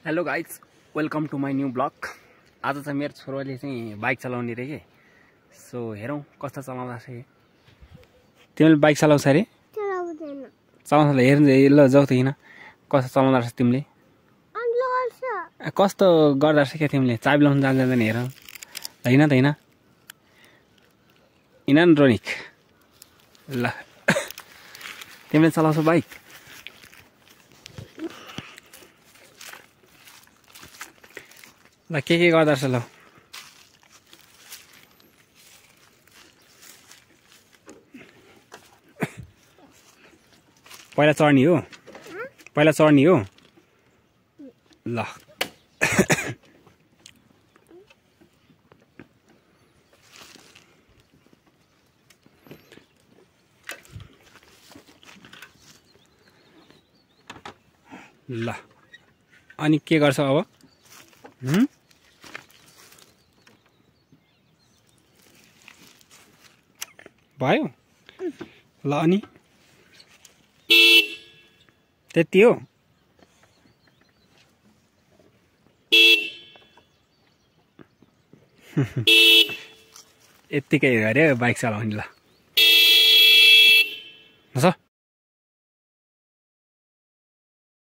Hello guys, welcome to my new blog. आज चाहिँ मेरो छोराले चाहिँ बाइक चलाउने रे के। सो हेरौँ कस्तो चलाउँदा रहेछ। तिमीले बाइक चलाउँछ अरे? चलाउँछ हेर्नु ल, जाऊ त किन कस्तो चलाउँदा रहेछ तिमीले। कस्तो गर्दा रहेछ क्या तिमीले, चाबी लाउनु जान्दैन हेर। होइन त होइन हिँड न रोनिक। ल तिमीले चलाउँछौ बाइक? ल के गर्दा रहेछ ल। पहिला चढ्ने हो, पहिला चढ्ने हो। ल ल अनि के गर्छौ अब? भयो ल अनि त्यति हो। यत्तिकै गरे बाइक चलाउने। ल